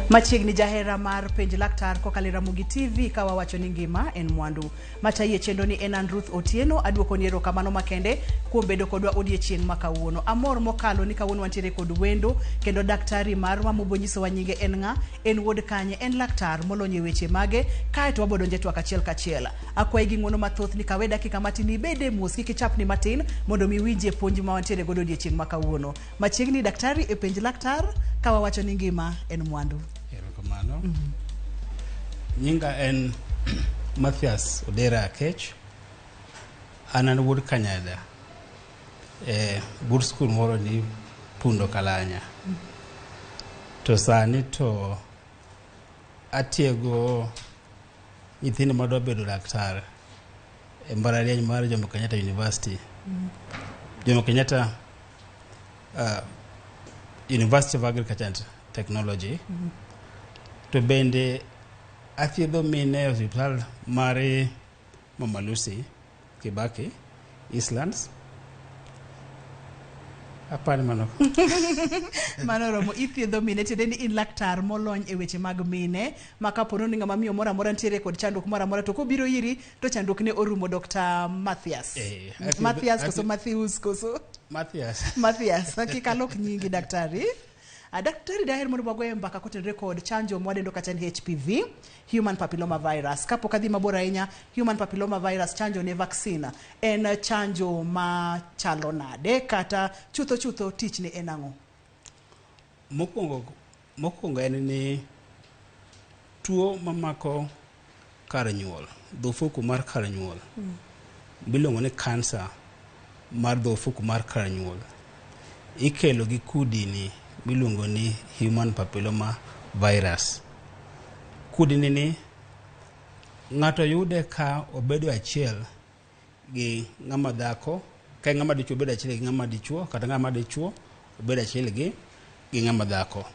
Machiegni jahera mar Penj Laktar kokalo e Ramogi TV ka wawacho ni ngima en mwandu. Matayi e chenro ni en an Ruth Otieno, aduokoni erokamano makende kuom bedo kodwa odiechieng' ma kawuono. Amor mokalo ni kawuono wantiere kod wendo kendo daktari marwa mobonyisowa nyinge en ng'a, en wuod kanye, en laktar molony e weche mage, kae to wabodonjo e twak achiel kachiel. Akwayi gi ng'uono mathoth ni kawe dakika matin ibede mos kik ichapni matin mondo mi iwinjie puonj ma wantiere godo odiechieng' ma kawuono. Machiegni daktari e Penj Laktar ka wawacho ni ngima en mwandu. Erokamano. Nyinga en Mathias Odera Akech. An an wuod Kanyada e but skul moro ni Pundo Kalanya. To sani to atiego nyithindo madwa bedo laktar e mbalariany mar Jomo Kenyatta University. Jomo Kenyatta University of Agriculture and Technology. To bende athiedho mine e osiptal mar Mama Lucy Kibaki, Eastlands. Apani mano. Mano romo ithiedho mine tiende ni in laktar molony e weche mag mine ma kapo ni ng'ama miyo moro amora nitiere kod chandruok moro amora to kobiro iri to chandruok ne orumo Dr. Mathias. Mathias koso Matthews koso Mathias. Mathias, kik alok nyingi daktari. Daktari daher mondo wagoye mbaka kotenore kod chanjo mwadendo kata ni HPV, Human Papilloma Virus. Kapok adhi mabor ahinya, Human Papilloma Virus chanjo ne vaccine en chanjo ma chalo nade kata chutho chutho tich ne en ang'o? Mokwongo en ni tuo mamako kar nyuol, dho ofuku mar kar nyuol, miluongo ni kansa mar dho ofuku mar kar nyuol, ikelo gi kudini miluongo ni Human Papilloma Virus. Kudini ni ng'ato yude ka obedo achiel gi ng'ama dhako, ka ng'ama dichuo obedo achiel gi ng'ama dichuo, kata ng'ama dichuo obedo achiel gi ng'ama dhako.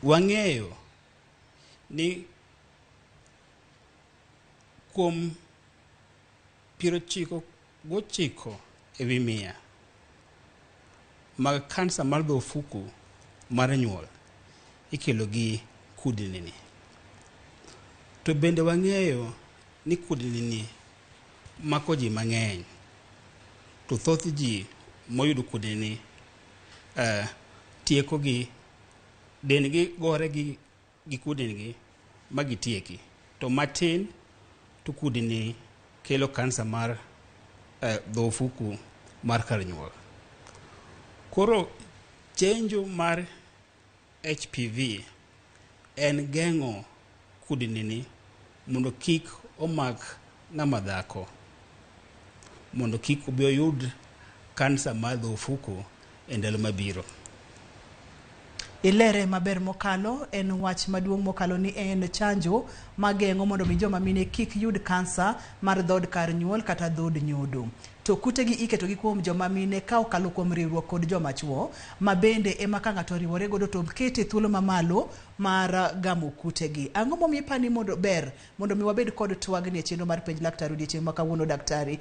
Wang'eyo ni kuom 99% mag kansa mar dho ofuku mar nyuol ikelo gi kudni ni. To bende wang'eyo ni kudni ni mako ji mang'eny, to thoth ji moyudo kudni ni tieko gi, dendgi gore gi kudni gi ma gitieki. To matin to kudni kelo kansa mar dho ofuku mar kar nyuol. Koro chenjo mar HPV en geng'o kudni ni mondo kik omak ng'ama dhako, mondo kik obi oyud kansa mar dho ofuku e ndalo mabiro. Ilere maber mokalo, en wach maduong' mokalo ni en chanjo mageng'o mondo mi joma mine kik yud kansa mar dhood kar nyuol kata dhood nyodo. To kutegi iketogi kuom joma mine ka okalo kuom riwruok kod joma chuo, ma bende ema ka ng'ato oriwore godo to kete thuolo mamalo mar gamo kutegi. Ang'o momiyo ipani mondo ber mondo mi wabed kod twagni e chenro mar Penj Laktar odiechieng' ma kawuono daktari?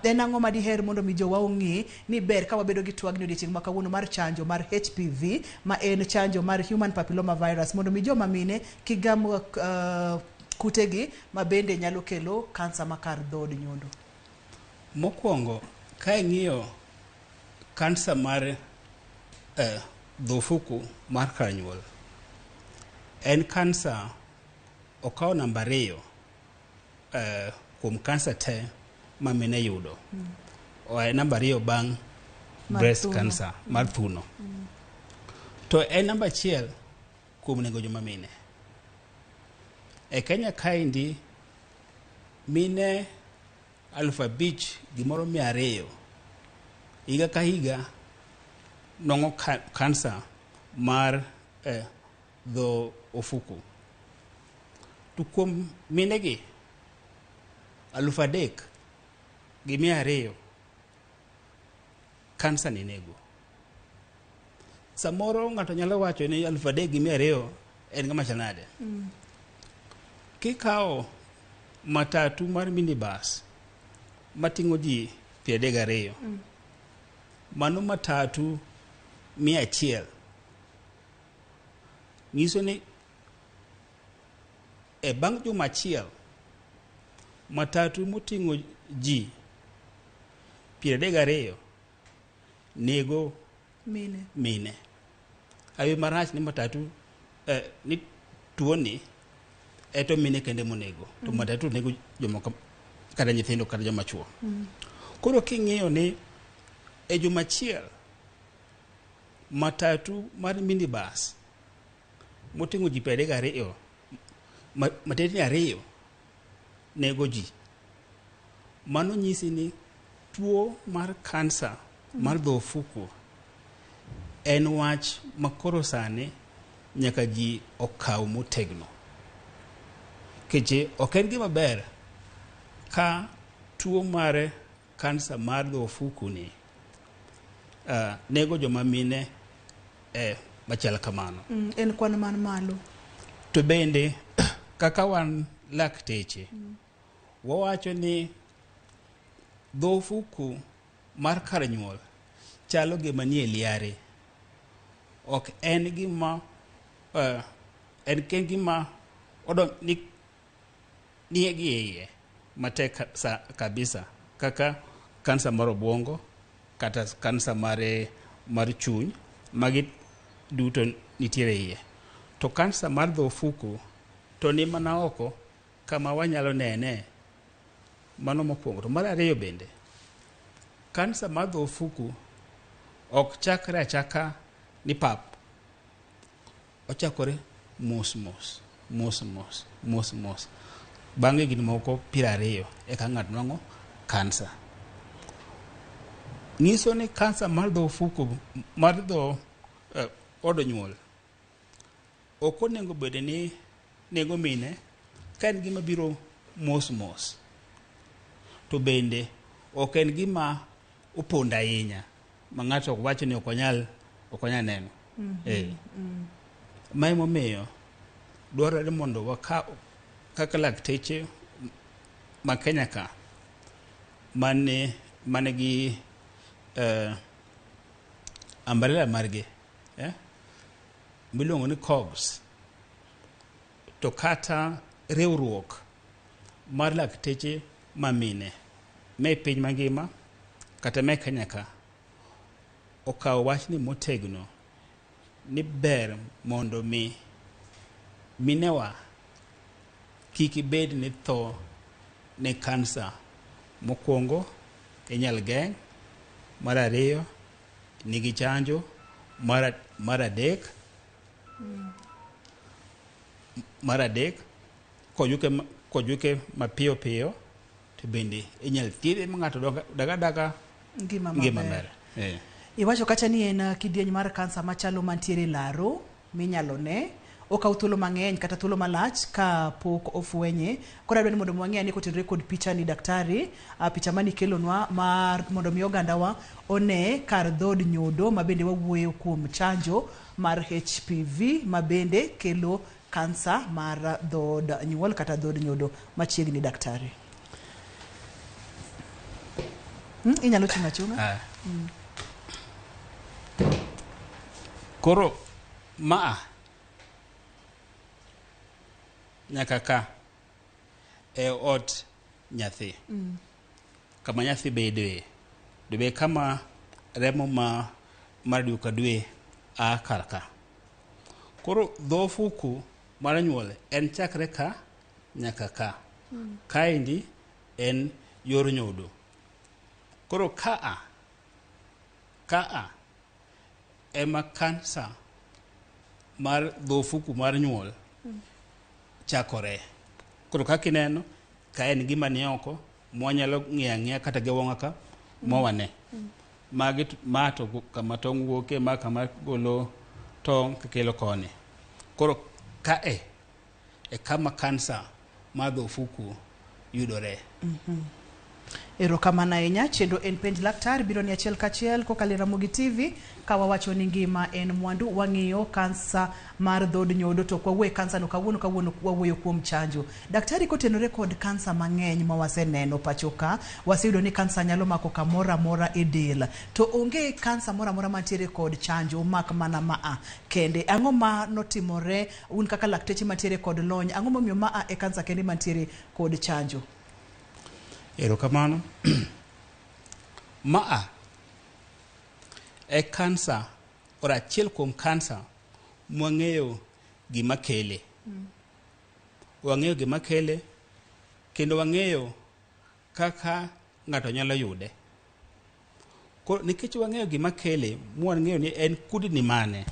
En ang'o ma diher mondo mi jowa ong'e ni ber ka wabedo gi twagni odiechieng' ma kawuono mar chanjo mar HPV ma en chanjo mar Human Papilloma Virus mondo mi joma mine kik gam kutegi ma bende nyalo kelo kansa ma kar dhood nyodo? Mokwongo, ka ing'iyo kansa mar dho ofuku mar kar nyuol, en kansa okawo namba 2 kuom kansa te ma mine yudo. En namba 2 bang' breast cancer mar thuno. To en namba 1 kuom nego joma mine. E Kenya kaendi mine 5,200 higa ka higa nong'o kansa mar dho ofuku. To kuom minegi 3,200 kansa ni nego. Samoro ng'ato nyalo wacho ni 3,200 en ng'ama chal nade? Kikawo matatu mar minibus mating'o ji 32, mano matatu 100. Nyiso ni e bang' juma achiel matatu moting'o ji 32 nego mine. Mine. Ayo marach ni matatu ni tuoni eto mine kende monego to matatu nego jomoko kata nyithindo kata joma chuo. Koro king'iyo ni e juma achiel matatu mar minibus moting'o ji 32 matetni 2 nego ji, mano nyisi ni tuo mar kansa mar dho ofuku en wach makoro sani nyaka ji okaw motegno. Keche ok en gima ber ka tuo mar kansa mar dho ofuku ni nego joma mine machal kamano. En kwan man malo. To bende kaka wan lakteche wawacho ni dho ofuku mar kar nyuol chalo gima nie liare. Ok en gima en gima odong ni nie gi iye matek kabisa kaka kansa mar obwongo kata kansa mar chuny, magi duto nitiere iye. To kansa mar dho ofuku to ni mana oko kama wanyalo nene. Mano mokwongo. To mar ariyo bende, kansa mar dho ofuku ok chakre achaka ni pap. Ochakore mos mos, mos mos, mos mos. Bang'e higni moko 20 eka ng'ato nwang'o kansa. Nyiso ni kansa mar dho ofuku mar dho od nyuol ok onego bed ni nego mine ka en gima biro mos mos. To bende ok en gima opondo ahinya ma ng'ato ok wacho ni ok onyal neno. Ma emomiyo dwarore mondo wakaw kaka lakteche ma Kenya ka mane gi umbrella margi miluongo ni COGS, to kata riwruok mar lakteche ma mine me piny mangima kata me Kenya ka okawo wachni motegno ni ber mondo mi minewa kik bed ni tho ne kansa. Mokwongo inyal geng', mar ariyo nigi chanjo, mar adek kojuke mapiyo piyo to bende inyal thiedhe ma ng'ato daga daga ngima maber. Iwacho kacha ni en kidieny mar kansa machalo mantiere laro minyalo ne okaw thuolo mang'eny kata thuolo malach ka pok ofwenye. Koro adwa ni mondo wang'e ni kotenore kod picha ni daktari, picha mani kelonwa mar mondo mi ogandawa one kar dhood nyodo ma bende wawuoyo kuom chanjo mar HPV ma bende kelo kansa mar dhood nyuol kata dhood nyodo. Machiegni daktari. Inyalo chung' achung'a. Koro ma nyaka ka e ot nyathi kama nyathi bedoe dobe kama remo ma mar dwe ka dwe a kar ka. Koro dho ofuku mar nyuol en chakre ka nyaka ka. Kaendi en yor nyodo. Koro ka ema kansa mar dho ofuku mar nyuol chakore. Koro kaka ineno ka en gima ni oko mwanyalo ng'iyo ang'iya kata gi wang'wa ka mwawane. Magi ma to kama tong' wuoke, ma kama golo tong' kelo koni. Koro kae e kama kansa mar dho ofuku yudore. Erokamano ahinya. Chenro en Penj Laktar biro ni achiel kachiel kokalo e Ramogi TV. Ka wawacho ni ngima en mwandu, wang'iyo kansa mar dhod nyodo to ok wawuo e kansa no kawuono, kawuono wawuoyo kuom chanjo. Daktari kotenore kod kansa mang'eny ma waseneno pacho ka, waseyudo ni kansa nyalo mako kamoro amora e del. To onge kansa moro amora mantiere kod chanjo mak mana maa kende. Ang'o ma notimore un kaka lakteche mantiere kod lony? Ang'o momiyo maa e kansa kende mantiere kod chanjo? Erokamano. Maa e kansa or achiel kuom kansa mwang'eyo gima kele. Wang'eyo gima kele kendo wang'eyo kaka ng'ato nyalo yude. Koro nikech wang'eyo gima kele, mwang'eyo ni en kudni mane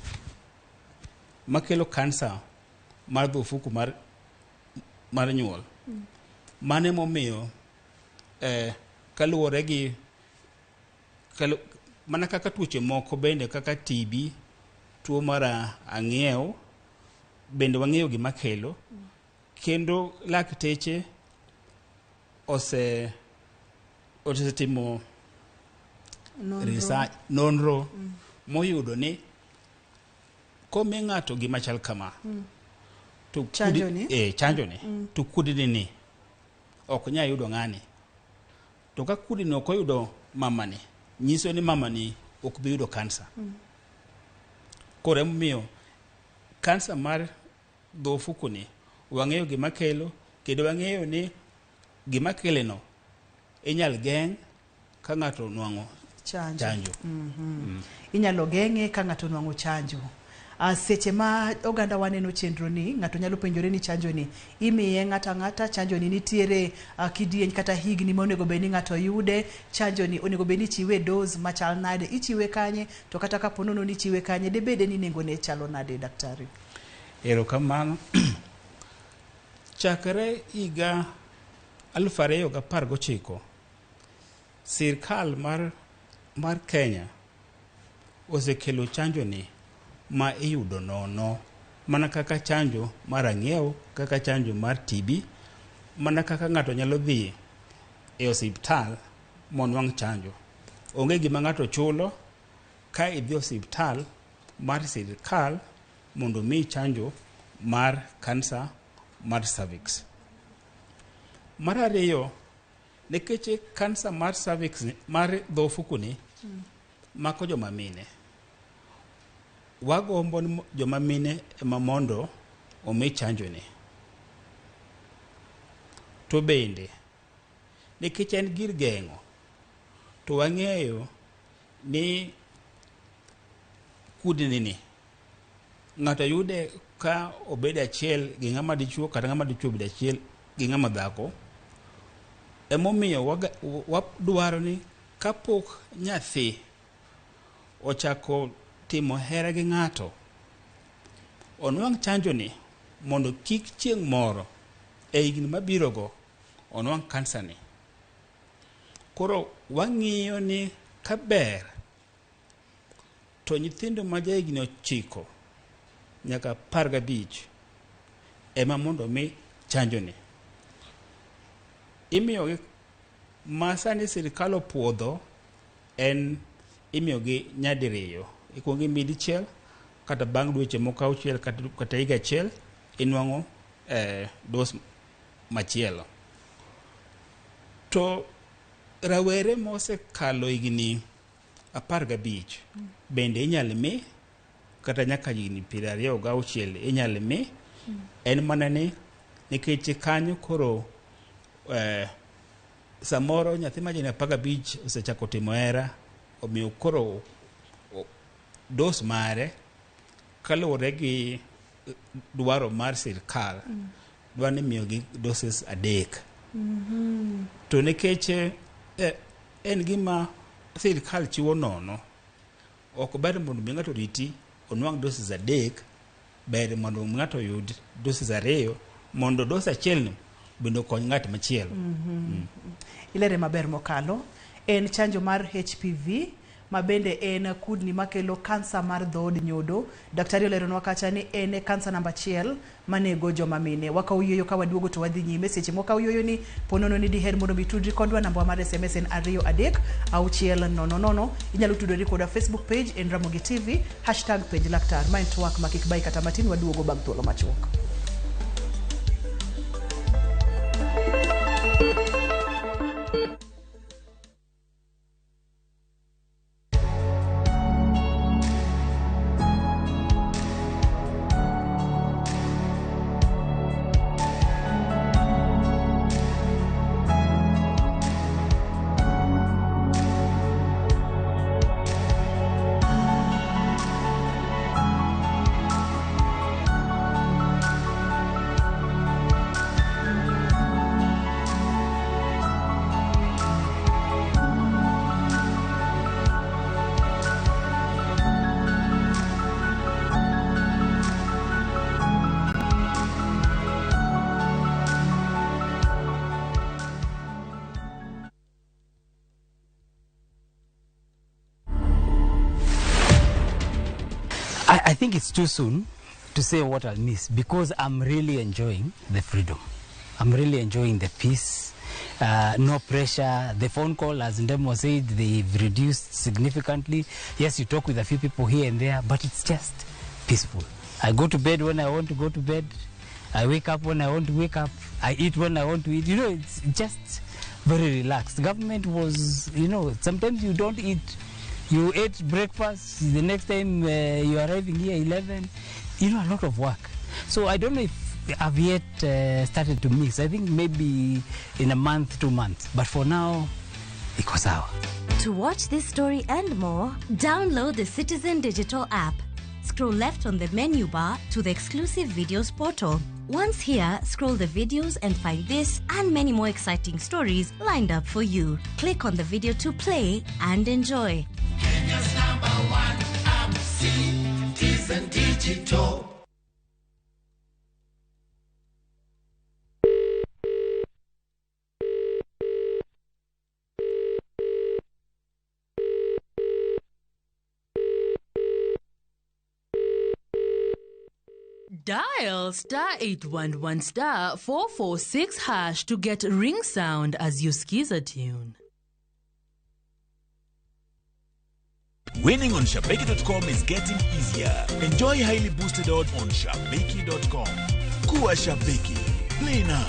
makelo kansa mar dho ofuku mar nyuol. Mano emomiyo kaluwore gi mana kaka tuoche moko bende kaka TB, tuo mar ang'iew, bende wang'eyo gima kelo. Kendo lakteche osetimo nonro, nonro moyudo ni komi ng'ato gima chal kama, to Chanjo ni? Chanjo ni, to kudni ni ok nyal yudo ng'ani. To ka kudni ok oyudo mamani, nyiso ni mamani ok bi yudo kansa. Koro emomiyo kansa mar dho ofuku ni wang'eyo gima kelo, kendo wang'eyo ni gima kele no inyal geng' ka ng'ato onwang'o chanjo. Chanjo. Inyalo geng'e ka ng'ato onwang'o chanjo. Seche ma oganda waneno chenro ni, ng'ato nyalo penjore ni chanjo ni imiye ng'ato ang'ata, chanjo ni nitiere kidieny kata higni ma onego bed ni ng'ato yude, chanjo ni onego bed ni ichiwe dose machal nade, ichiwe kanye, to kata kapo nono ni ichiwe kanye, debede ni nengone chalo nade, daktari? Erokamano. Chakre higa 2019, sirkal mar Kenya osekelo chanjo ni ma iyudo nono, mana kaka chanjo mar ang'iew, kaka chanjo mar TB, mana kaka ng'ato nyalo dhi e osiptal monwang' chanjo. Onge gima ng'ato chulo ka idhi e osiptal mar sirkal mondo omiyi chanjo mar kansa mar cervix. Mar ariyo, nikech kansa mar cervix ni, mar dho ofuku ni, mako joma mine. Wagombo ni joma mine ema mondo omi chanjo ni. To bende, nikech en gir geng'o, to wang'eyo ni kudni ni ng'ato yude ka obedo achiel gi ng'ama dichuo kata ng'ama dichuo obedo achiel gi ng'ama dhako. Emomiyo wadwaro ni kapok nyathi ochako timo hera gi ng'ato, onwang' chanjo ni mondo kik chieng' moro e higni mabiro go onwang' kansa ni. Koro wang'iyo ni kaber to nyithindo ma jahigni 9 nyaka 15 ema mondo mi chanjo ni. Imiyogi ma sani sirikal opuodho en imiyogi nyadiriyo. Ikuongo imiyi dichiel kata bang' dweche moko 6 kata higa achiel inwang'o dos machielo. To rawere mosekalo higni 15 bende inyal mi kata nyaka higni 26 inyal mi. En mana ni nikech kanyo koro samoro nyathi ma jahigni 15 osechako timo hera, omiyo koro dos mare kaluwore gi dwaro mar sirkal dwa ni miyogi doses 3. To nikech en gima sirkal chiwo nono, ok ber mondo mi ng'ato riti onwang' doses 3, ber mondo ng'ato oyud doses 2 mondo dos achiel ni bende okony ng'at machielo. Ilere maber mokalo. En chanjo mar HPV ma bende en kudni makelo kansa mar dhood nyodo. Daktari oleronwa kacha ni en e kansa namba achiel manego joma mine. Wakawo yueyo ka waduogo to wadhi nyime. Seche mwakawo yueyo ni ponono ni diher mondo mi tudri kodwa, namba mar SMS en 23600. Inyalo tudori kodwa Facebook page en Ramogi TV, hashtag penj laktar. Ma en twak ma kik bai kata matin, waduogo bang' thuolo machuok. I think it's too soon to say what I'll miss because I'm really enjoying the freedom. I'm really enjoying the peace, no pressure. The phone call, as Ndemo said, they've reduced significantly. Yes, you talk with a few people here and there, but it's just peaceful. I go to bed when I want to go to bed. I wake up when I want to wake up. I eat when I want to eat. You know, it's just very relaxed. Government was, you know, sometimes you don't eat. You ate breakfast, the next time you're arriving here 11, you know, a lot of work. So I don't know if I've yet started to mix. I think maybe in a month, 2 months. But for now, iko sawa. To watch this story and more, download the Citizen Digital app. Scroll left on the menu bar to the exclusive videos portal. Once here, scroll the videos and find this and many more exciting stories lined up for you. Click on the video to play and enjoy. Kenya's number one app, Citizen Digital. Dial star 811 star 446 hash to get ring sound as you skiza tune. Winning on Shabiki.com is getting easier. Enjoy highly boosted odds on Shabiki.com. Kuwa Shabiki. Play now.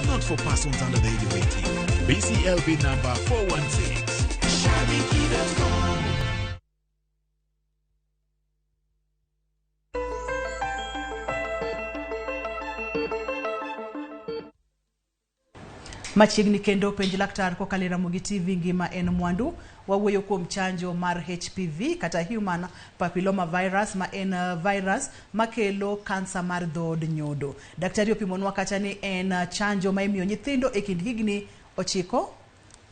Not for persons under the age of 18. BCLB number 416. Shabiki.com. Machiegni kendo penj laktar kokalo e Ramogi TV ngima en mwandu. Wawuoyo kuom chanjo mar HPV kata Human Papilloma Virus ma en virus makelo kansa mar dhood nyodo. Daktari opimonwa kacha ni en chanjo ma imiyo nyithindo e kind higni 9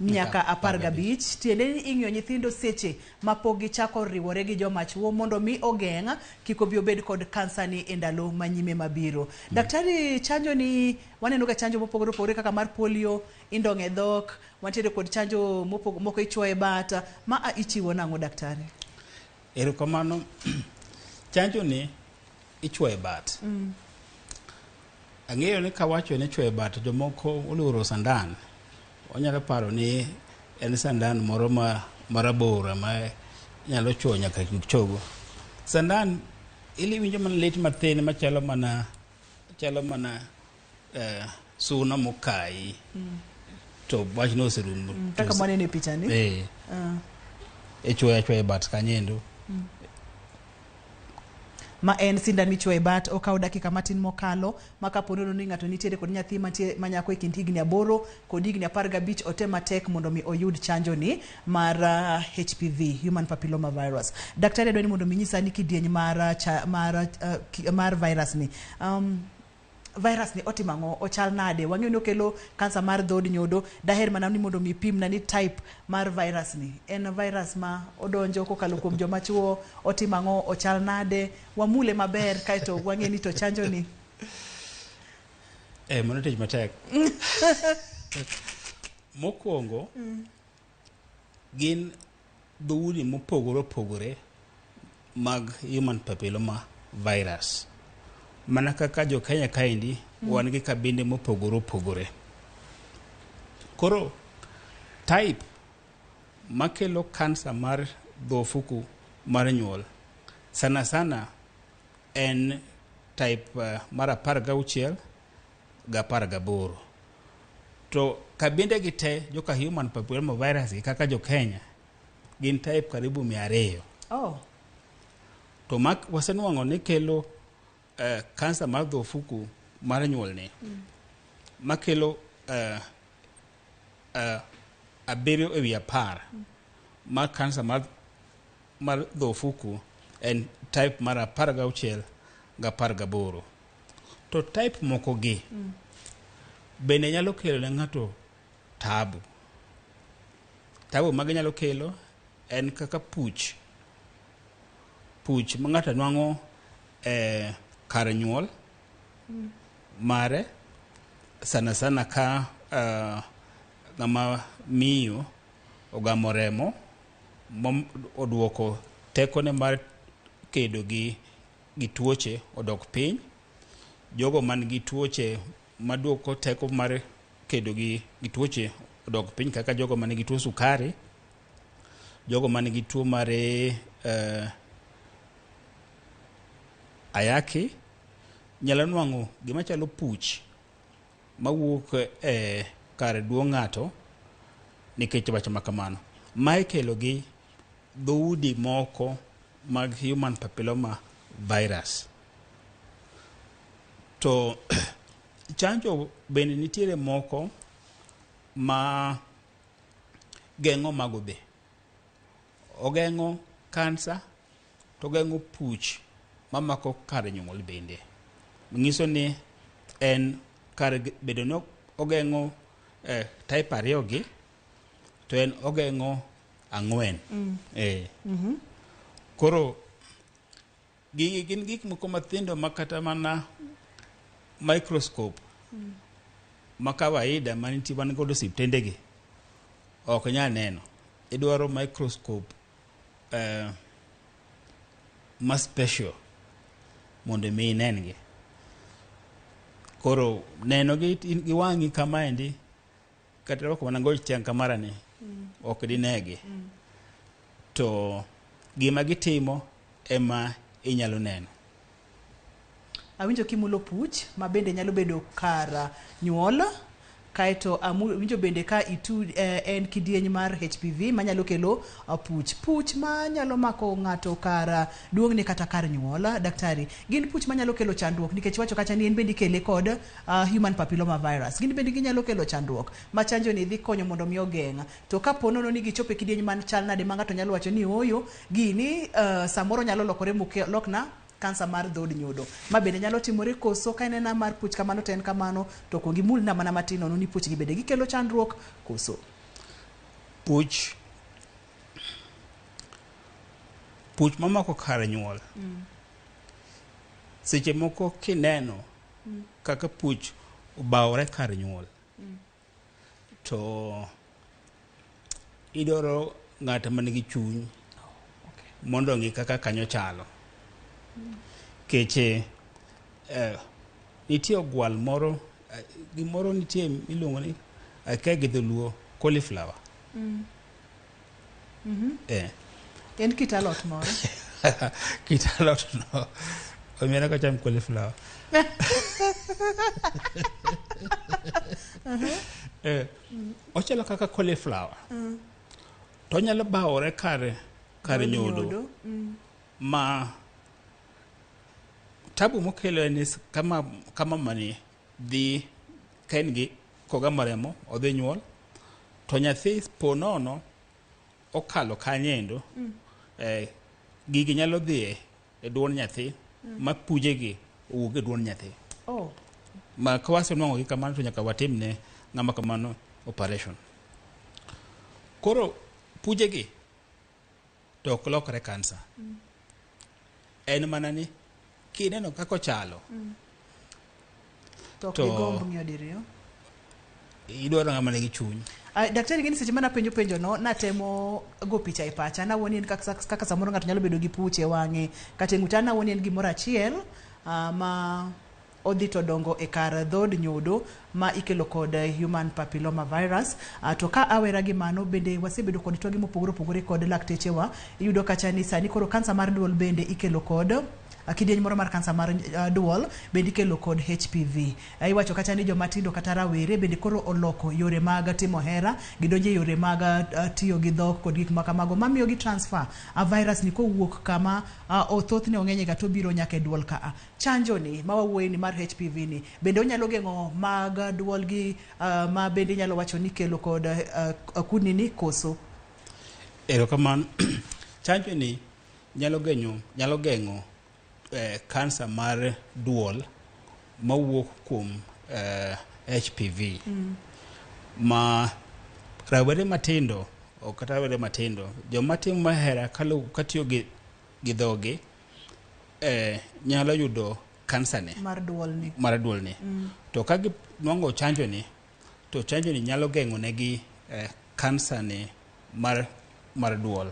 nyaka 15. Tiende ni ing'iyo nyithindo seche mapok gichako riwore gi joma chuo mondo mi ogeng' kik obi obed kod kansa ni e ndalo manyime mabiro. Daktari, chanjo ni waneno ga chanjo mopogore opogore kaka mar polio, indong'e dhok, wantiere kod chanjo moko ichuoyo e bat. Ma ichiwo nang'o daktari? Erokamano. Chanjo ni ichuoyo e bat. Ang'eyo ni kawacho ni ichuoyo e bat, jomoko oluoro sandan. Onyalo paro ni en sandan moro ma marabora ma nyalo chuoyo nyaka kik chogo. Sandan iwinjo mana lit mathin machalo mana suna mokayi. To wachno oserumo. Kaka mwaneno e pichani. Ichuoyo achuoya e bat kanyendo. Ma en sindan michuoyo e bat, okawo dakika matin mokalo ma kapo ni ng'ato nitiere kod nyathi manyako e kind higni 8 kod higni 15, otem matek mondo mi oyud chanjo ni mar HPV, Human Papilloma Virus. Daktari, adwa ni mondo mi nyisa ni kidieny mar virus ni. Virus ni otimo ang'o, ochal nade? Wang'eyo ni okelo kansa mar dhood nyodo. Daher mana ni mondo mi pimna ni type mar virus ni. En virus ma odonjo kokalo kuom joma chuo, otimo ang'o, ochal nade? Wamule maber kaeto wang'e ni to chanjo ni. Mano tich matek. Mokwongo, gin dhoudi mopogore opogore mag human papilloma virus. Mana kaka jo Kenya kaendi wan gi kabinde mopogore opogore. Koro type makelo kansa mar dho ofuku mar nyuol sana sana en type mar 16 gi 18. To kabinde gi te joka human papilloma virus gi kaka jo Kenya gin type karibu 200. Oh. To mak wasenwang'o ni kelo kansa mar dho ofuku mar nyuol ni makelo 7 e wi 10 mar kansa mar dho ofuku en type mar 16 gi 18. To type moko gi bende nyalo kelo ne ng'ato tabu. Tabu ma ginyalo kelo en kaka puch. Puch ma ng'ato nwang'o e kar nyuol mare sana sana ka ng'ama miyo ogamo remo oduoko tekone mar kedo gi tuoche odok piny. Jogo man gi tuoche maduoko teko mar kedo gi tuoche odok piny kaka jogo man gi tuo sukari, jogo man gi tuo mar ayaki nyalo nwang'o gima chalo puch mawuok e kar duong' ng'ato nikech wach ma kamano. Ma ikelo gi dhoudi moko mag human papilloma virus. To chanjo bende nitiere moko ma geng'o mago be. Ogeng'o kansa to ogeng'o puch mamako kar nyuol bende. Nyiso ni en kar bedo ni ogeng'o type 2 gi to en ogeng'o 4. Koro gigi gin gik moko mathindo ma kata mana microscope ma kawaida manitie wan godo osiptende gi ok nyal neno. Idwaro microscope ma special mondo mi inen gi. Koro neno gi gi wang'i kamaendi kata rwako mana ngoch tiang' kamara ni ok dinegi. To gima gitimo ema inyalo neno. Awinjo kimulo puch ma bende nyalo bedo kar nyuol, kaeto awinjo bende ka itu en kidieny mar HPV manyalo kelo puch. Puch manyalo mako ng'ato kar duong'ne kata kar nyuol, daktari, gin puch manyalo kelo chandruok nikech iwacho kacha ni en bende ikele kod human papilloma virus. Gin bende ginyalo kelo chandruok ma chanjo ni dhi konyo mondo mi ogeng'. To kapo nono ni gichopo e kidieny man chal nade ma ng'ato nyalo wacho ni ooyo, gini samoro nyalo lokore lokna kansa mar dhod nyodo. Ma bende nyalo timore koso ka en mar puch kamano to en kamano, to kuong imulna mana matin nono ni puch gi bende gikelo chandruok koso. Puch mamako kar nyuol. Seche moko kineno kaka puch obawore kar nyuol, to idwaro ng'at man gi chuny mondo ong'i kaka kanyo chalo. Keche nitie ogwal moro, gimoro nitie miluongo ni akia gi dholuo cauliflower. En kit alot moro. Kit alot no. Omiyo ok acham cauliflower. Ochalo kaka cauliflower. To onyalo bawore kar nyodo. Ma tabu mokelo en ni kama mani dhi ka en gi kogamo remo odhi nyuol to nyathi po nono okalo kanyendo gigi nyalo dhi e duond nyathi ma puje gi owuok e duond nyathi. Ma ka wasenwang'o gi kamano to nyaka watim ne ng'ama kamano operation. Koro puje gi to ok lokre kansa. En mana ni kineno kaka ochalo To ok digomb ng'iyo diriyo. Idwaro ng'ama nigi chuny. Daktari, gini seche mana penjo penjo no, natemo go picha e pacha, nawuo ni en kaka samoro ng'ato nyalo bedo gi puch e wang'e kata e ng'ute, nawuo ni en gimoro achiel ma odhi to dongo e kar dhod nyodo ma ikelo kod human papilloma virus. To ka awera gi mano, bende wasebedo kod twagi mopogore opogore kod laktechewa, iyudo kacha ni sani koro kansa mar duol bende ikelo kod kidieny moro mar kansa mar duol bende ikelo kod HPV. Iwacho kacha ni joma tindo kata rawere bende koro oloko yore mag timo hera, gidonjo e yore mag tiyo gi dhok kod gik makamago mamiyo gi transfer a virus ni kowuok kama thothne ong'eny ga to biro nyaka e duol ka. Chanjo ni ma wawuoye ni mar HPV ni bende onyalo geng'o mag duol gi ma bende inyalo wacho ni kelo kod kudni ni koso? Erokamano. Chanjo ni nyalo geng'o kansa mar duol mawuok kuom HPV. Ma rawere matindo, ok kata rawere matindo, joma timo hera katiyo gi dhogi nyalo yudo kansa ni mar duol ni. Mar duol ni. To ka ginuang'o chanjo ni, to chanjo ni nyalo geng'o negi kansa ni mar duol.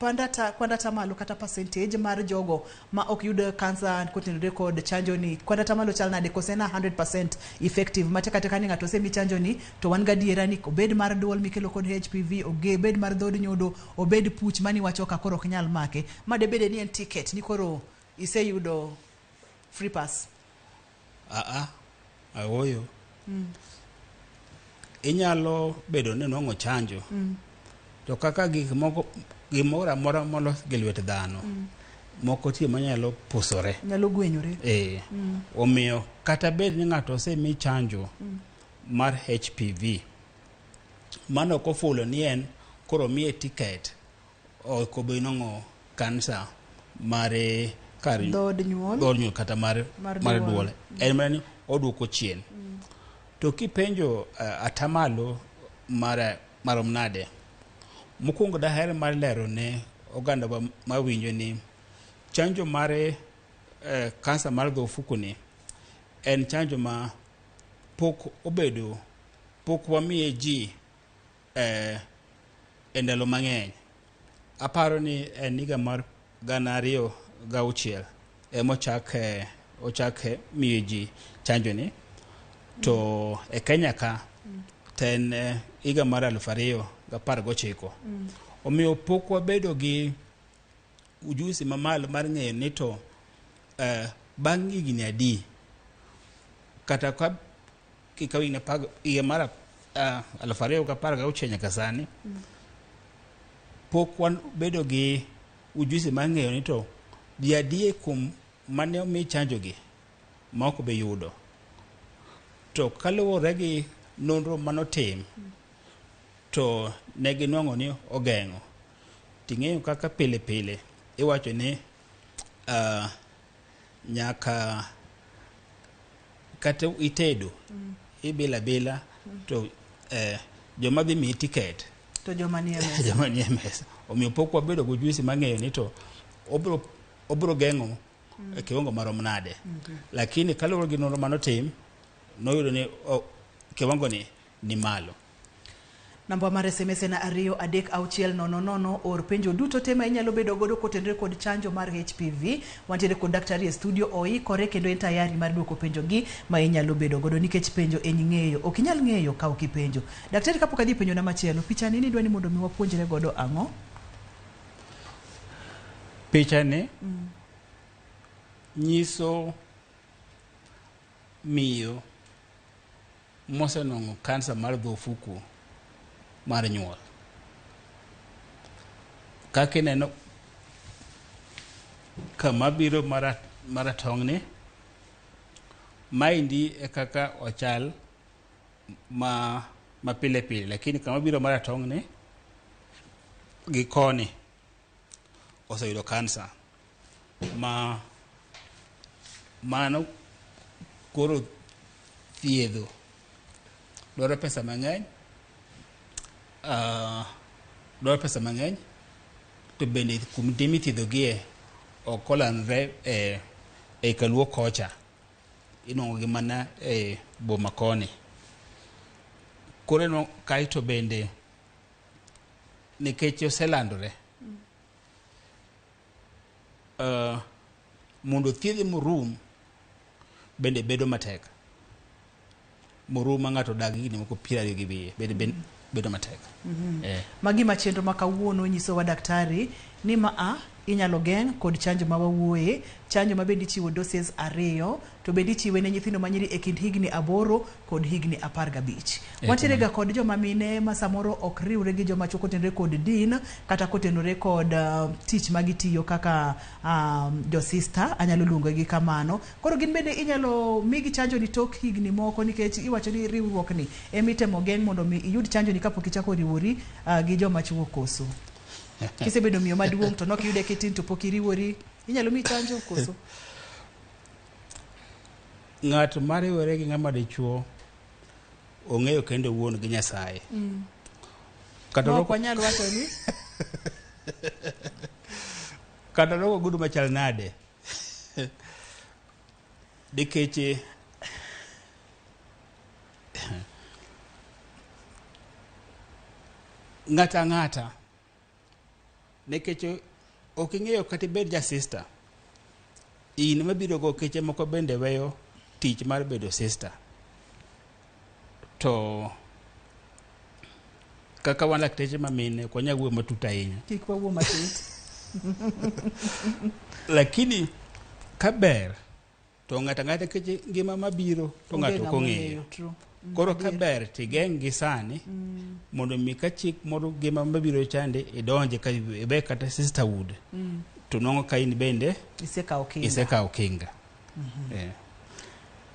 Kwanda malo kata percentage mar jogo ma ok yud kansa kotenore kod chanjo ni, kwanda malo chal nade, kose na 100% effective ma tek ateka ni ng'ato osemi chanjo ni to wan gadiera ni obed mar duol mikelo kod HPV, obed mar dhod nyodo, obed puch mani wacho ka koro ok nyal make, ma debede ni en ticket ni koro iseyudo free pass? Aoyo. Inyalo bedo ni nwang'o chanjo, to kaka gik moko, gimoro amora molos gi lwet dhano, moko tie manyalo pusore, nyalo gwenyore. Omiyo kata bed ni ng'ato osemi chanjo mar HPV, mano ok ofulo ni en koro miye ticket ok obi nwang'o kansa mar kar dhod nyuol, dhod nyuol kata mar mar duol. Duol. En mana ni oduoko chien. To kipenjo atamalo mar marom nade, mokwongo daher mar lero ne oganda mawinjo ni chanjo mar kansa mar dho ofuku ni en chanjo ma pok obedo, pok wamiye ji e ndalo mang'eny. Aparo ni en higa mar 2006 emochak ochak miyo ji chanjo ni, to e Kenya ka to en higa mar 2019. Omiyo pok wabedo gi ujuzi mamalo mar ng'eyo ni to bang' higni adi, kata ka kikawo higni higa mar 2016 nyaka sani, pok wabedo gi ujuzi mar ng'eyo ni to ji adi kuom mane omi chanjo gi ma ok obi yudo. To kaluwore gi nonro manotim, to ne ginwang'o ni ogeng'o. Ting'eyo kaka pile pile iwacho ni nyaka kata itedo, ibilo abila to joma dhi miyi ticket to joma nie mesa. Joma nie mesa. Omiyo pok wabedo gi ujuzi mar ng'eyo ni to obiro geng'o e kiwango marom nade. Lakini kaluwore gi nonro manotim, noyudo ni kiwango ni malo. Namba mar SMS en 23600. Or penjo duto te ma inyalo bedo godo kotenore kod chanjo mar HPV. Wantiere kod daktari e studio, oikore kendo en tayari mar duoko penjo gi ma inyalo bedo godo, nikech penjo en ng'eyo. Ok inyal ng'eyo ka ok ipenjo. Daktari, kapok adhi penjo na machielo, picha ni idwa ni mondo mi wapuonjre godo ang'o? Picha ni nyiso miyo mosenwang'o kansa mar dho ofuku mar nyuol. Kaka ineno kama biro maratong' ni, maendi e kaka ochal ma pile pile, lakini kama biro maratong' ni gi koni oseyudo kansa ma mano koro thiedho dwaro pesa mang'eny, dwaro pesa mang'eny, to bende kuonde mithiedhogie ok olandre e kaluo kocha. Inuang'o gi mana e boma koni. Koro inwang'o kaeto bende nikech oselandore mondo thiedhe morum bende bedo matek. Morum ma ng'ato odag higni moko 20 gi wiye bende bedo matek. Magi ma chenro ma kawuono nyisowa daktari ni ma a inyalo geng' kod chanjo ma wawuoye, chanjo ma bende ichiwo doses 2 to bende ichiwe ne nyithindo manyiri e kind higni 8 kod higni 15. Wantiere ga kod joma mine ma samoro ok riwre gi joma chwo kotenore kod din kata kotenore kod tich ma gitiyo kaka josista, anyalo luongo gi kamano. Koro gin bende inyalo migi chanjo ni tok higni moko nikech iwacho ni riwruok ni emitemo geng' mondo mi iyud chanjo ni kapok ichako riwori gi joma chwo koso. Kisebedo miyo maduong' to nok iyude kitin to pok iriwori, inyalo mi chanjo koso? Ng'at mariwore gi ng'ama dichuo ong'eyo kendo wuon gi Nyasaye. Kata ok wanyal wacho ni kata roko gudu machal nade nikech ng'ata ang'ata nikech ok ing'eyo kata ibed ja sister in mabiro go keche moko bende weyo tich mar bedo sister to kaka wan lakteche ma mine ok wanyal wuoyo matut ahinya. Kik wawuo matut. Lakini ka ber to ng'ato ang'ata keche ngima mabiro to ng'ato ok ong'eyo. Koro ka ber tigeng' gi sani mondo mi ka chik moro ngima mabiro chande idonje ka ibe kata sisterhood to nwang'o ka in bende isekawo kinga. Isekawo kinga.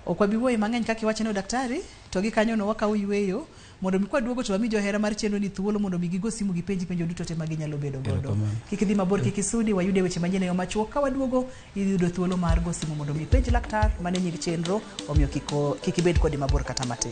Ok wabi wuoyo mang'eny kaka iwacho no daktari, to gi kanyo no wakawo yweyo mondo mi kwaduogo to wami johera mar chenro ni thuolo mondo mi gigo simu gipenji penjo duto te ma ginyalo bedo godo. Kik idhi mabor, kik isudi, wayude weche manyien e yo machuok. Ka waduogo iyudo thuolo mar go simu mondo mi ipenj laktar mane nying chenro, omiyo kik ibed kode mabor kata matin.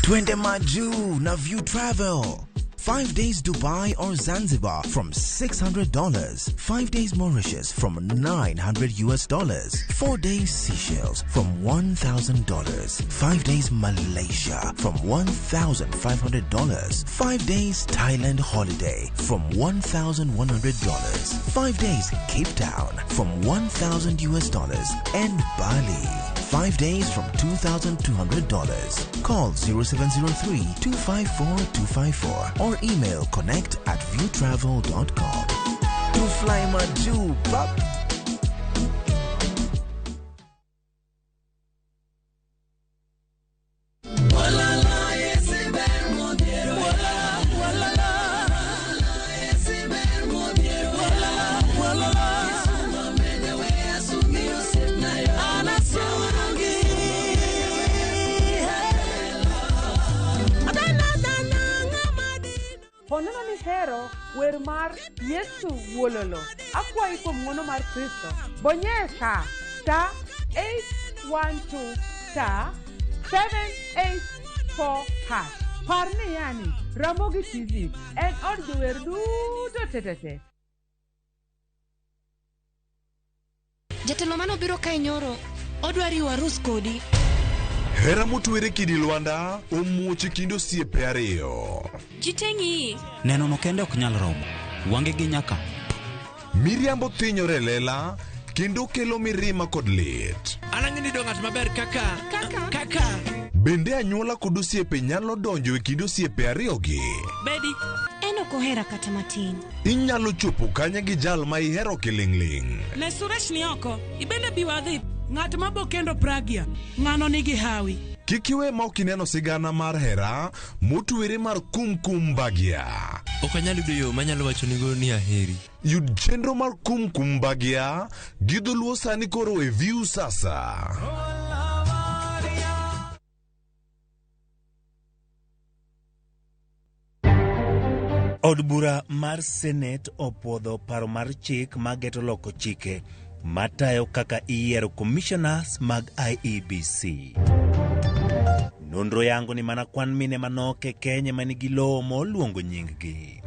Twende Maju na View Travel. 5 days Dubai or Zanzibar from $600. 5 days Mauritius from $900. 4 days Seychelles from $1,000. 5 days Malaysia from $1,500. 5 days Thailand holiday from $1,100. 5 days Cape Town from $1,000 and Bali. 5 days from $2,200. Call 0703 254 254 or email connect@viewtravel.com. To fly Maju, pop. Ponono ni hero wer mar Yesu Wuololo. Akwayi kuom ng'wono mar Kristo. Bonyesa star 812 star 784 hash. Par ni yani Ramogi TV en od jower duto tetete. Jatelo manobiro kae nyoro odwa riwo arus kodi. Hera motwere kidi Lwanda omuoch e kind osiepe ariyo. Ji te ng'iyi. Neno no kende ok nyal romo. Wange gi nyaka. Miriambo thinyore lela kendo kelo mirima kod lit. An ang'e ni do ng'at maber kaka kaka. Bende anyuola kod osiepe nyalo donjo e kind osiepe ariyogi. Bedi. En ok ohera kata matin. Inyalo chopo kanye gi jal ma ihero kiling'ling'. Ne Suresh ni oko. Ibende bi wadhi. Ng'at ma bo kendo Pragya, ng'ano nigi hawi. Kik iwe ma ok ineno sigana mar hera motwere mar Kumkum Bhagya. Ok anyal yudo yo manyalo wachonigo ni aheri. Yud chenro mar Kumkum Bhagya gi dholuo sani koro e View Sasa. Od bura mar Senate opuodho paro mar chik mageto loko chike matayo kaka iyiero commissioners mag IEBC. Nonro yango ni mana kwan mine manok e Kenya ma nigi lowo moluongo nying-gi.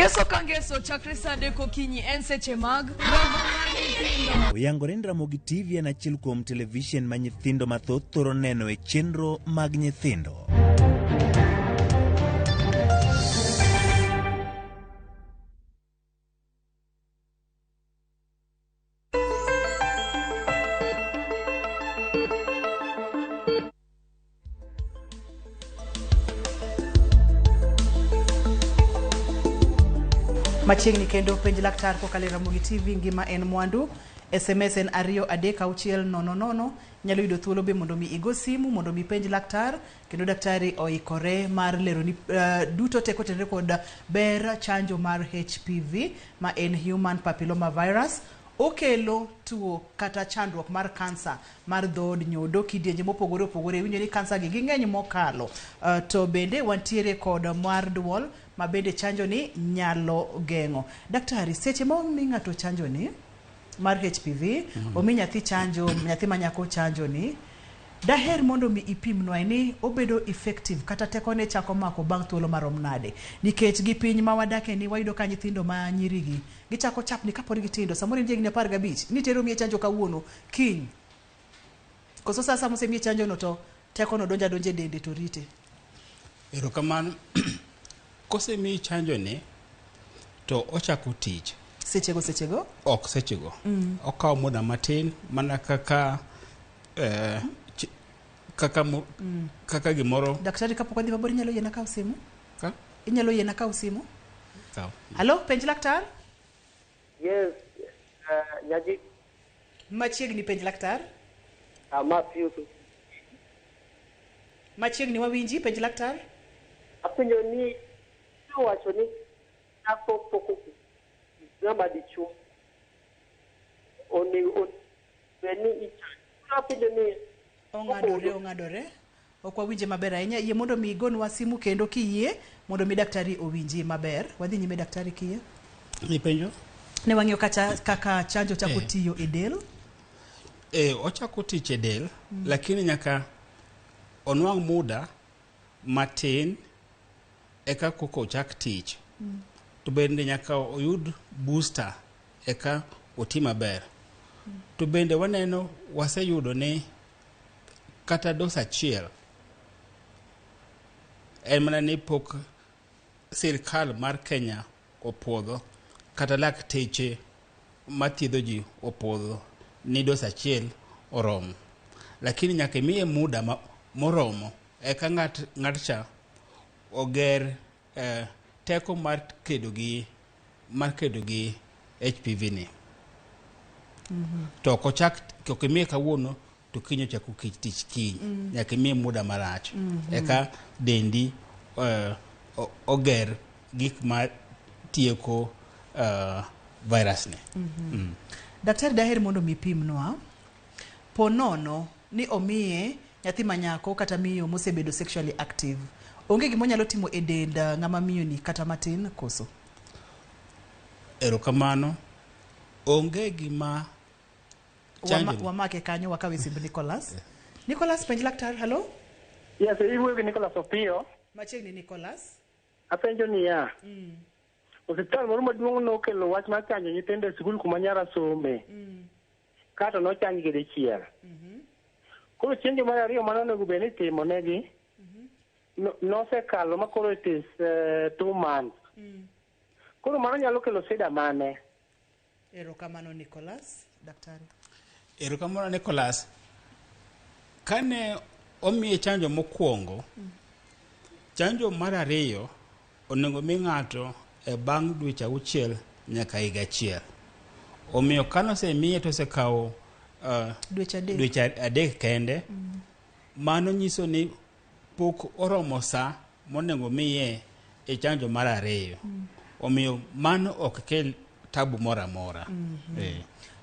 Ngeso ka ngeso chakre saa adek okinyi en seche mag romo mar nyithindo. Oyangore ni Ramogi TV en achiel kuom televishen ma nyithindo mathoth thoro neno e chenro mag nyithindo. Machiegni kendo penj laktar kokalo e Ramogi TV ngima en mwandu. SMS en 23600. Nyalo yudo thuolo be mondo mi igo simu mondo mi penj laktar kendo daktari oikore mar leroni duto te kotenore kod ber chanjo mar HPV ma en Human Papilloma Virus. Okelo tuo kata chandruok mar kansa mar dhood nyodo kidienje mopogore opogore. Iwinjo ni kansa gi ging'eny mokalo. To bende wantiere kod mar duol ma bende chanjo ni nyalo geng'o. Daktari, seche ma omi ng'ato chanjo ni mar HPV, omi nyathi chanjo, nyathi ma nyako chanjo ni, daher mondo mi ipimnwa ni obedo effective kata tekone chako mako bang' thuolo marom nade? Nikech gi piny ma wadake ni wayudo ka nyithindo ma nyirigi gichako chapni kapod gitindo, samoro in jahigni 15, nitero miye chanjo kawuono, kiny. Koso sa sama osemiye chanjo no to tekono donjo adonja e dende to rite. Erokamano. Kosemiyi chanjo ni to ochako tich. Sechego sechego? Ok sechego. Okawo muda matin mana kaka kaka gimoro. Daktari, kapok wadhi mabor inyalo yiena kawo simu? Ka? Inyalo yiena kawo simu? Kaw. Halo, penj laktar? Yes, nyaji. Machiegni penj laktar? Matthew. Machiegni wawinji, penj laktar? Apenjo ni owacho ni dhako pok ng'ama dichuo onego bed ni ichanjo. Apenjo ni ong'adore. Ok wawinje maber ahinya. Yie mondo mi igonwa simu kendo kiyie mondo mi daktari owinji maber. Wadhi nyime daktari kiyie. Ni penjo? Ne wang'iyo kaka chanjo chako tiyo e del. Ochako tich e del, lakini nyaka onwang' muda matin eka koka ochak tich. To bende nyaka oyud booster eka oti maber. To bende waneno waseyudo ni kata dose achiel en mana ni pok sirkal mar Kenya opuodho kata lakteche mathiedho ji opuodho ni dose achiel oromo. Lakini nyaka imiye muda moromo eka ng'at cha oger teko mar kedo gi HPV ni. To ok ochak, ok imiye kawuono to kiny ochako tich kiny. Nyaka imiye muda marach. Eka dendi oger gik ma tieko virus ni. Daktari, daher mondo mi pimnwa po nono ni omiye nyathi manyako kata miyo mosebedo sexually active, onge gima onyalo timo e dend ng'ama miyo ni kata matin koso? Erokamano. Onge gima chanjo ni. Wamake kanyo wakawe simb Nicholas. Nicholas, penj laktar, hello? Yes, iwuoyo gi Nicholas Opiyo. Machiegni Nicholas. Apenjo niya, osiptal moro maduong' nokelo wach mar chanjo nyithindo e sikul kuma nyara some. Kato nochanjgi dichiel. Koro chenjo mar ariyo mane onego bed ni itimo negi nosekalo ma koro it is 2 months. Koro mano nyalo kelo shida mane? Erokamano Nicholas. Daktari. Erokamano Nicholas. Kane omiye chanjo mokwongo, chanjo mar ariyo onego mi ng'ato e bang' dweche 6 nyaka higa achiel. Omiyo kanosemiye to osekawo Dweche 3. dweche 3 kende, mano nyiso ni pok oromo sa monego miye e chanjo mar ariyo. Omiyo mano ok kel tabu moro amora.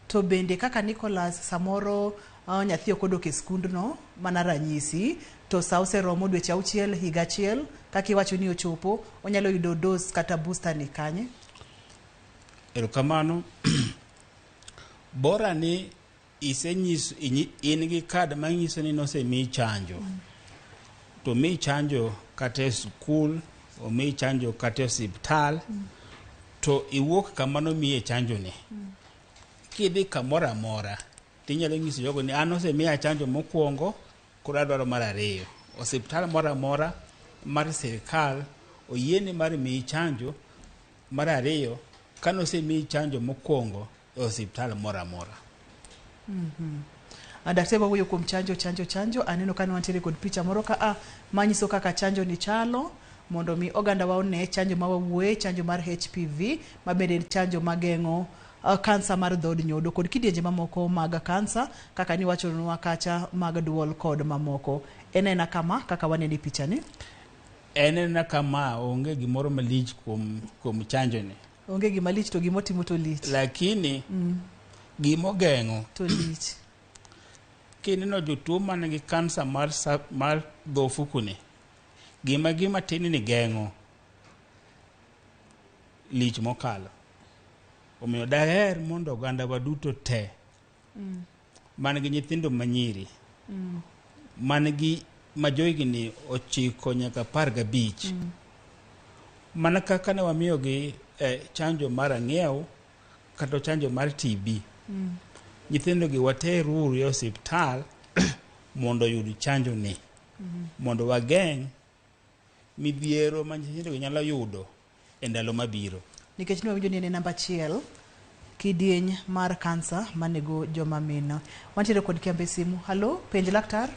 To bende kaka Nicholas samoro nyathi ok odok e skundno mana ranyisi to sa oseromo dweche 6 higa achiel kaka iwacho ni ochopo onyalo yudo dose kata booster ni kanye? Erokamano. Bora ni Isenyiso in gi kad manyiso ni nosemiyi chanjo. To miyi chanjo kata e skul, omiyi chanjo kata e osiptal, to iwuok kama nomiye chanjo ni. Kidhi kamoro amora, tinyalo nyiso jogo ni an osemiya chanjo mokwongo, koro adwaro mar ariyo. Osiptal moro amora mar sirkal oyiene mar miyi chanjo mar ariyo kanosemiyi chanjo mokwongo e osiptal moro amora. Daktari wawuoyo kuom chanjo chanjo chanjo. Aneno ka wantiere kod picha moro ka a manyiso kaka chanjo ni chalo mondo mi oganda wa one chanjo ma wawuoye, chanjo mar HPV ma bende en chanjo mageng'o kansa mar dhood nyodo kod kidienje mamoko mag kansa kaka niwachonwa kacha mag duol kod mamoko. En aena kama kaka waneno e picha ni. En aena kama, onge gimoro malich kuom chanjo ni. Onge gima lich to gimotimo to lich. Lakini gimogeng'o to lich. Kineno jotuo man gi kansa mar dho ofuku ni, gima tin ni geng'o lich mokalo. Omiyo daher mondo oganda wa duto te man gi nyithindo manyiri, man gi ma johigni 9 nyaka 15, mana kaka ne wamiyogi chanjo mar ang'iew kata chanjo mar TB, nyithindo gi wateruru e osiptal mondo oyud chanjo ni, mondo wageng' midhiero ma nyithindo gi nyalo yudo e ndalo mabiro. Nikech ne wawinjo ni en e namba 1 kidieny mar kansa manego joma mine. Wantiere kod Kiambe simu. Halo, penj laktar.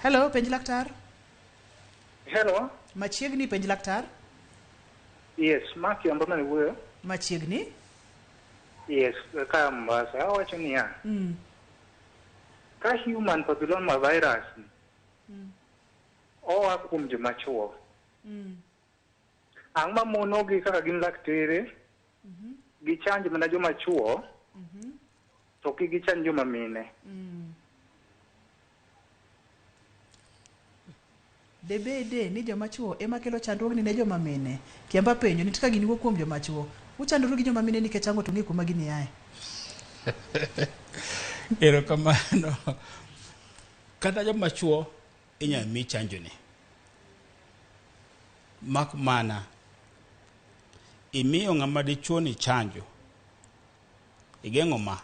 Hello, penj laktar. Hello. Machiegni, penj laktar. Yes, ma Kiambo mane wuoyo. Machiegni. Yes, ka Mombasa. Awacho niya. Ka human papilloma virus oa kuom joma chuo. Ang' ma monogi kaka gin laktere, gichanj mana joma chuo, to kik gichanj joma mine. Debede ni joma chuo ema kelo chandruogni ne joma mine. Kiamba penjo nitie ka gini wuok kuom joma chuo. Uchandoru gi joma mine nikech ang'o to ng'e kuma gini ae? Erokamano. Kata joma chuo inyalo mi chanjo ni. Mak mana imiyo ng'ama dichuo ni chanjo, igeng'o ma,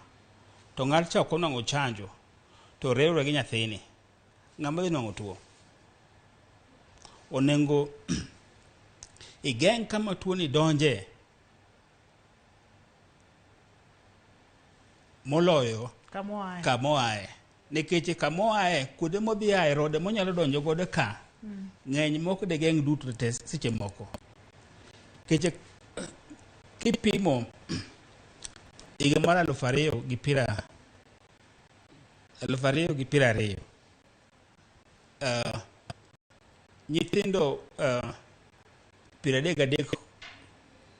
to ng'at cha ok onwang'o chanjo, to riwre gi nyathini, ng'ama dhi nwang'o tuo. Onego igeng' kama tuo ni donje moloyo kamoaye. Nikech kamoaye, kuonde modhi aye, rode monyalo donjo godo ka, ng'eny mok de geng' duto te seche moko. Nikech kipimo higa mar 2020, nyithindo 33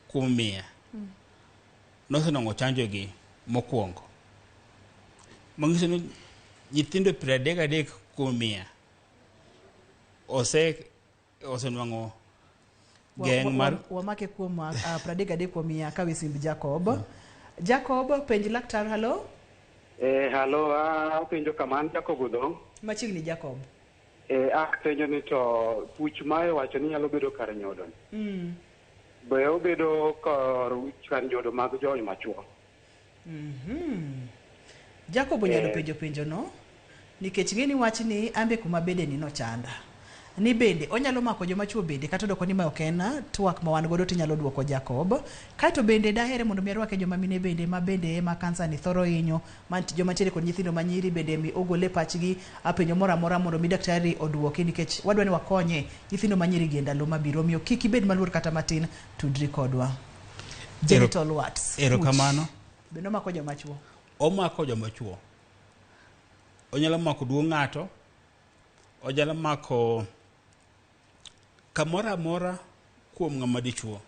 kuom 100 nosenwang'o chanjo gi mokwongo. Manyiso ni nyithindo 33 kuom 100 osenwang'o geng' mar wamake kuom 33 kuom 100 kawe simb Jacob. Jacob, penj laktar. Halo. Halo, apenjo kama, an Jacob Odong. Machiegni Jacob. Apenjo ni to puch ma iwacho ni nyalo bedo kar nyodo. Be obedo kar nyodo mag joma chuo? Jacob onyalo penjo no nikech ng'eni wach ni ambe kuma bede ni nochanda. Ni bende onyalo mako joma chuo bende kata doko ni ma ok en twak ma wan godo tinyalo duoko Jacob. Kaeto bende dahere mondo mi arwake joma mine bende ma bende ema kansa ni thoro hinyo, joma nitiere kod nyithindo manyiri bende mi ogole pachgi apenjo moro amora mondo mi daktari oduoki nikech wadwa ni wakonye nyithindo manyiri gi e ndalo mabiro. Omiyo kik ibed maluor kata matin, tudri kodwa. Genital warts. Erokamano. Bende omako joma chuo? Omako joma chuo. Onyalo mako duong' ng'ato, onyalo mako kamoro amora kuom ng'ama dichuo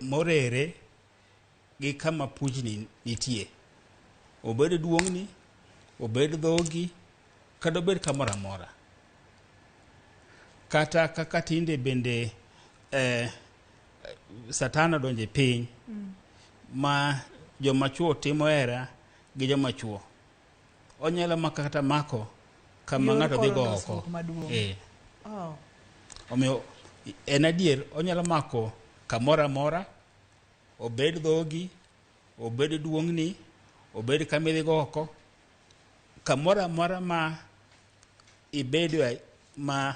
morere gi kama puchni nitie. Obed duong'ni, obed dhogi, kata obed kamoro amora. Kata kaka tinde bende Satan odonjo e piny ma joma chuo timo hera gi joma chuo. Onyalo mako kata mako kama Yor ng'ato dhi koro go oko. dosruok maduong'. Eh. Oh. Omiyo en adier onyalo mako kamoro amora, obed dhogi, obed duong'ni, obed kama idhi go oko, kamoro amora ma ibedoe ma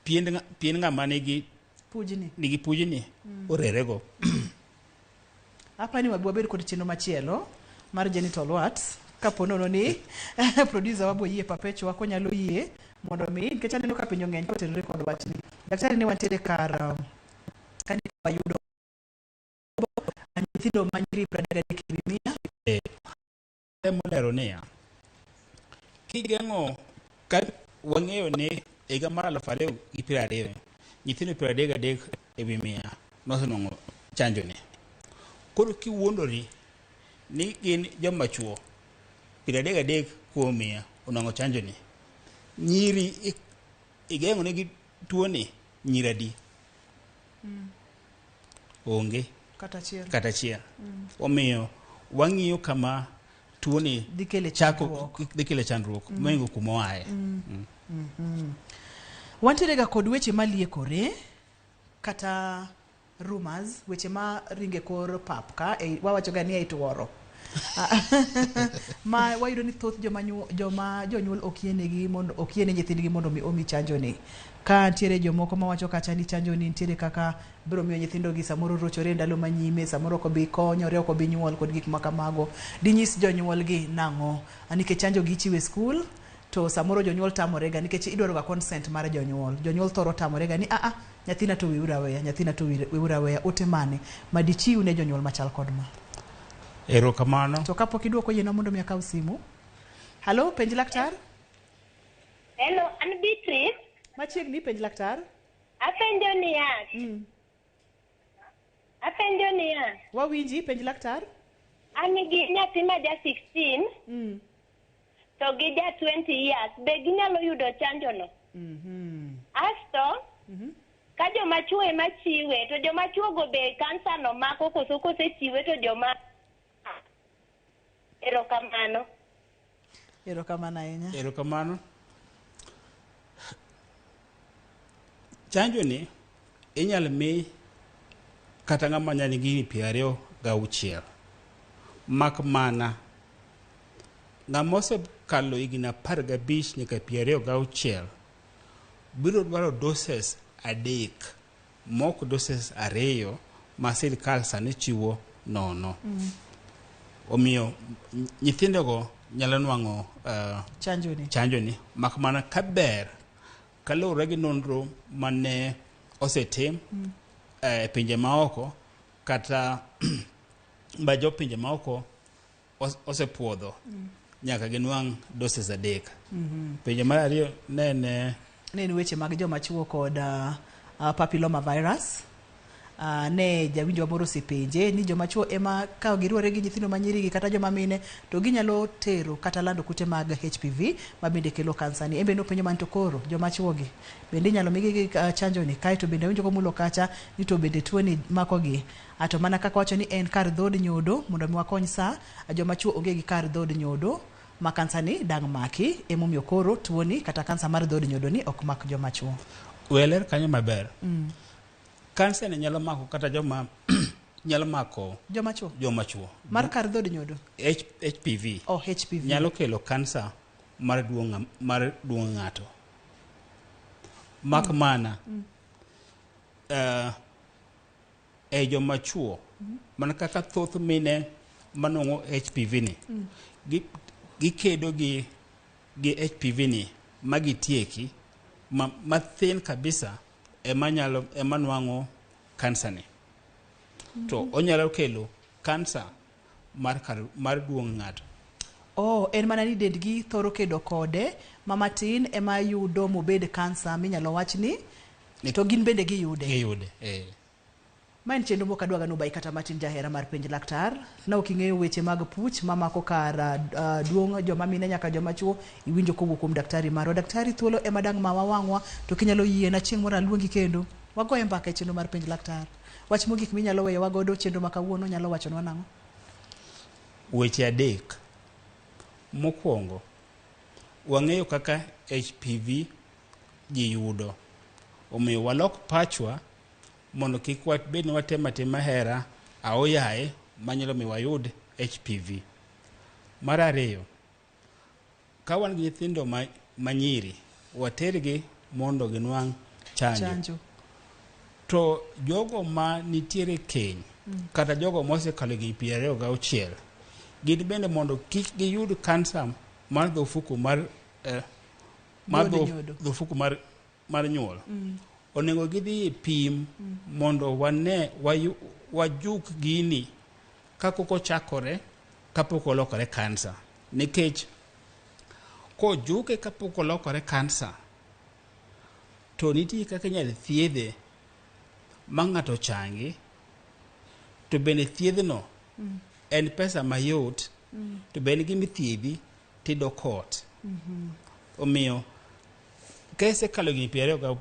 pien ng'ama nigi Pujni. nigi pujni orerego. Apani wabi wabed kod chenro machielo mar genital warts kapo nono ni producer wabo yie papechwa konyalo yie mondo mi nikech aneno ka penjo ng'eny kotenore kod wachni. Daktari ne wantiere kar kane wayudo nyithindo ma nyiri 33 ewi mia. Temo lero niya, kigeng'o ka wang'eyo ni higa mar 2020 nyithindo 33 ewi mia nosenwang'o chanjo ni. Koro kiwuondori ni gin joma chuo 33 kuom mia onwang'o chanjo ni, nyiri igeng'o negi tuo ni nyiri adi? Onge. Kata achiel. Kata achiel. Omiyo wang'iyo kama tuoni Dhi kele chako chandruok. dhi kele chandruok mohingo kuma oaye. Wantiere ga kod weche maliekore kata rumors, weche ma ringe kor pap ka wawacho ga ni ei tuoro. Ma wayudo ni thoth joma joma jonyuol ok yienegi mondo ok yiene nyithindgi mondo mi omi chanjo ni. Ka nitiere jomoko mawacho kacha ni chanjo ni nitiere kaka biro miyo nyithindo gi samoro rochore ndalo manyime, samoro ok obi konyore, ok obi nyuol kod gik ma kamago. Dinyis jonyuol gi nang'o? Nikech chanjo gi ichiwo e skul, to samoro jonyuol tamore ga nikech idwaro ga consent mar jonyuol. Jonyuol thoro tamore ga ni a a nyathina to weuru aweya, nyathina to weuru aweya. Ote mane ma dichiw ne jonyuol machal kod ma? Erokamano. To kapok idwoko yienwa mondo mi akaw simu. Halo, penj laktar. Hello, an Beatrice. Machiegni, penj laktar. Apenjo niya. Apenjo niya. Wawinji, penj laktar. An gi nyathi ma ja 16 to gi ja 20 years, be ginyalo yudo chanjo no? Asto, ka joma chuo ema chiwe, to joma chuo go be kansa no mako koso kosechiwe to joma... Erokamano. Erokamano ahinya. Erokamano. Chanjo ni inyal mi kata ng'ama nigi 26. Mak mana ng'ama osekalo higni 15 nyaka 26 biro dwaro doses 3 mok doses 2 ma sirkal sani chiwo nono. Omiyo nyithindogo nyalo nwang'o chanjo ni mak mana kaber kaluwore gi nonro mane osetim e pinje maoko kata ma jopinje maoko osepuodho nyaka ginwang' doses 3. Penjo mar ariyo ne en weche mag joma chuo kod papilloma virus. Ne jawinjo moro osepenje ni joma chuo ema ka giruore gi nyithindo ma nyiri gi kata joma mine to ginyalo tero kata lando kute mag HPV ma bende kelo kansa ni. En bende nopenjo man to koro joma chuo gi bende inyalo migi gi chanjo ni, kaeto bende awinjo komulo kacha ni to bende tuo ni mako gi. To mana kaka wacho ni en kar dhood nyodo mondo mi wakony sa joma chuo onge gi kar dhood nyodo ma kansa ni dang' maki, emomiyo koro tuo ni kata kansa mar dhood nyodo ni ok mak joma chuo. We ler kanyo maber. Kansa ni nyalo mako kata joma nyalo mako joma chuo. Joma chuo. Mar kar dhood nyodo. HPV. Oh, HPV. Nyalo kelo kansa mar duong' ng'ato. Mak mana e joma chuo mana kaka thoth mine manwang'o HPV ni gikedo gi HPV ni magitieki mathin kabisa ema nyalo ema nwang'o kansa ni. To onyalo kelo kansa mar duong' ng'ato. Oh, en mana ni dendgi thoro kedo kode ma matin ema yudo mobed kansa minyalo wach ni to gin bende giyude. Giyude, Ma en chenro mok adwa ga nubai kata matin jahera mar penj laktar. Na ok ing'eyo weche mag puch mamako kar duong' joma mine nyaka joma chuo, iwinjo kowuok kuom daktari marwa. Daktari thuolo ema dang' ma wawang'wa, to kinyalo yiena chieng' moro aluongi kendo wagoye mbaka e chenro mar penj laktar. Wach mogik minyalo weyowa godo chenro ma kawuono nyalo wachonwa nang'o? Weche adek. Mokwongo, wang'eyo kaka HPV ji yudo. Omiyo walok pachwa mondo kik wabed ni watemo atima hera aoyaye manyalo miyo wayud HPV. Mar ariyo, ka wan gi nyithindo manyiri, watergi mondo ginwang' chanjo. To jogo ma nitiere keny, kata jogo mosekalo higni 26, gin bende mondo kik giyud kansa mar dho ofuku mar dho ofuku mar nyuol. Onego gidhi e pim mondo wane wajuk gini kapok ochakore, kapok olokore kansa. Nikech kojuke kapok olokore kansa, to nitie kaka inyalo thiedhe ma ng'ato changi, to bende thiedhno en pesa mayot, to bende gimithiedhi tidok ot. Omiyo ka isekalo higni 26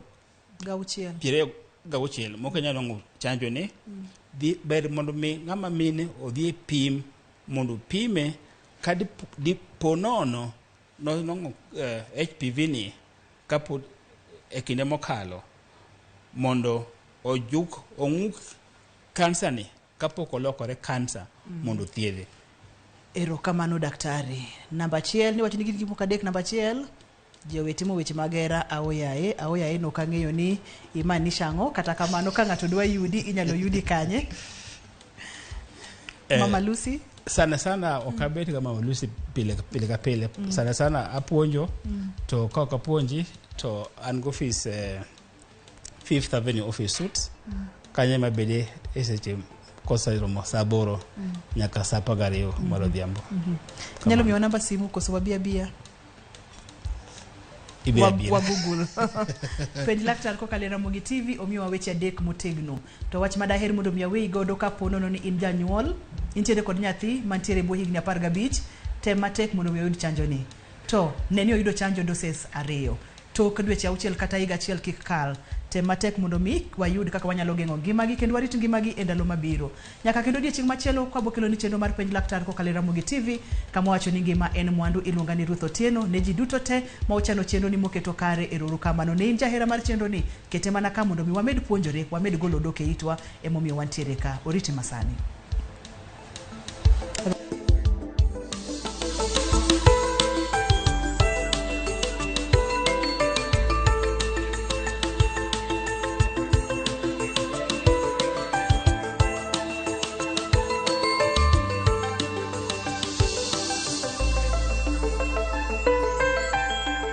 mok inyal nwang'o chanjo ni, ber mondo mi ng'ama mine odhi e pim mondo opime ka dipo nono nonwang'o HPV ni kapod e kinde mokalo, mondo ojuk ong'uk kansa ni kapok olokore kansa mondo othiedhe. Erokamano daktari. Namba 1 niwacho ni gin gik moko adek. Namba 1, ji owe timo weche mag hera aoyaye. Aoyaye no ok ang'eyo ni imaanisha ang'o, kata kamano ka ng'ato dwa yudi inyalo yudi kanye? Mama Lucy? Sana sana ok abet ga Mama Lucy pile ka pile. Sana sana apuonjo, to ka ok apuonji to an go office Fifth Avenue Office Suites. Kanyo ema abede e seche koseromo saa 8 nyaka saa 12 mar odhiambo. Nyalo miyowa namba simu koso wabi abiya? Wa Google. Penj laktar kokalo e Ramogi TV omiyowa weche adek motegno. To wach madaher mondo mi aweyi godo kapo nono ni in janyuol, intiere kod nyathi mantiere e bwo higni 15, tem matek mondo mi oyud chanjo ni. To ne ni oyudo chanjo doses 2. Tok dweche 6 kata higa 1 kik kal. Tem matek mondo mi wayud kaka wanyalo geng'o ngimagi kendo warit ngimagi e ndalo mabiro. Nyaka kendo odiechieng' machielo kwa bokelo ni chenro mar Penj Laktar kokalo e Ramogi TV, kama wacho ni ngima en mwandu. Iluonga ni Ruth Otieno. Ne ji duto te ma ochano chenro ni moketo kare, ero kamano. Ne in jahera mar chenro ni, kete mana ka mondo mi wamed puonjore, wamed golo odok e itwa, emomiyo wantiere ka. Oriti masani.